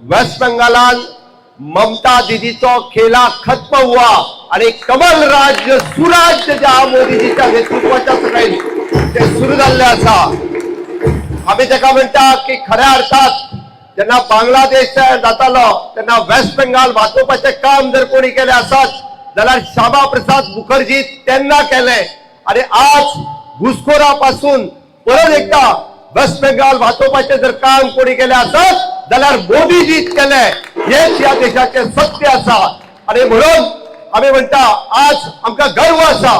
Waste बेंगालान ममता दिदीचो खेला खत्म हुआ आणि कमल राज्य, सुराज्य ज्या मोदीजीच्या नेतृत्वाच्या सकाळी ते सुरू जाल्ले आसा. आमी ताका म्हणटा की खऱ्या अर्थात जेन्ना बांगलादेश तयार जातालो तेन्ना वेस्ट बेंगाल वाचोवपाचें काम जर कोणी केलें आसत जाल्यार श्यामा प्रसाद मुखर्जी तेन्ना केलें आणि आज घुसखोरा पासून परत एकदा वेस्ट बेंगाल वाचोवपाचें जर काम कोणी केलें आसत जाल्यार मोदीजीच केलें. हेच ह्या देशाचें सत्य आसा आणि म्हणून आमी म्हणटा, आज आमकां गर्व आसा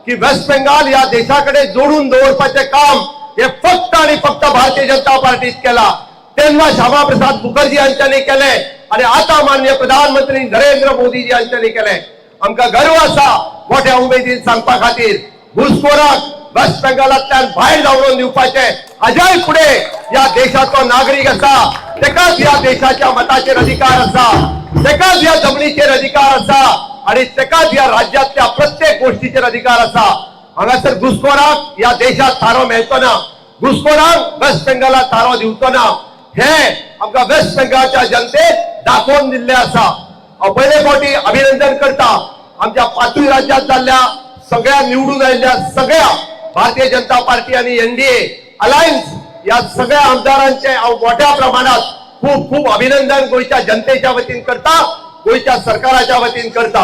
की वेस्ट बेंगाल ह्या देशा कडेन जोडून दवरपाचें काम हे फक्त आणि फक्त भारतीय जनता पार्टीत केला. तेन्ना श्यामा प्रसाद मुखर्जी हांच्यांनी केलें आणि आता माननीय प्रधानमंत्री नरेंद्र मोदीजी हांच्यांनी केलें. आमकां गर्व आसा मोठ्या उमेदीन सांगपा खातीर, घुसखोराक वेस्ट बेंगालांतल्यान भायर धांवडून दिवपाचें. हाज्याय फुडें ह्या देशाचो नागरीक आसा तेकाच ह्या देशाच्या मताचेर अधिकार आसा, तेकाच ह्या जमनीचेर अधिकार आसा आणि तेकाच ह्या राज्यातल्या प्रत्येक गोष्टीचेर अधिकार आसा. हांगासर घुसखोराक ह्या देशात थारो मेळचो ना, घुसखोरांक वेस्ट बेंगालात थारो दिवचो ना, हे आमकां वेस्ट बेंगालच्या जनतेक दाखोवन दिल्लें आसा. हांव पयले फावटी अभिनंदन करता आमच्या पाचूय राज्यात जाल्ल्या सगळ्या निवडून आयिल्ल्या सगळ्या भारतीय जनता पार्टी आणि एनडीए अलायन्स या सगळ्या आमदारांचे. हांव मोठ्या प्रमाणात खूप खूप अभिनंदन गोंयच्या जनतेच्या वतीन करता, गोंयच्या सरकाराच्या वतीन करता.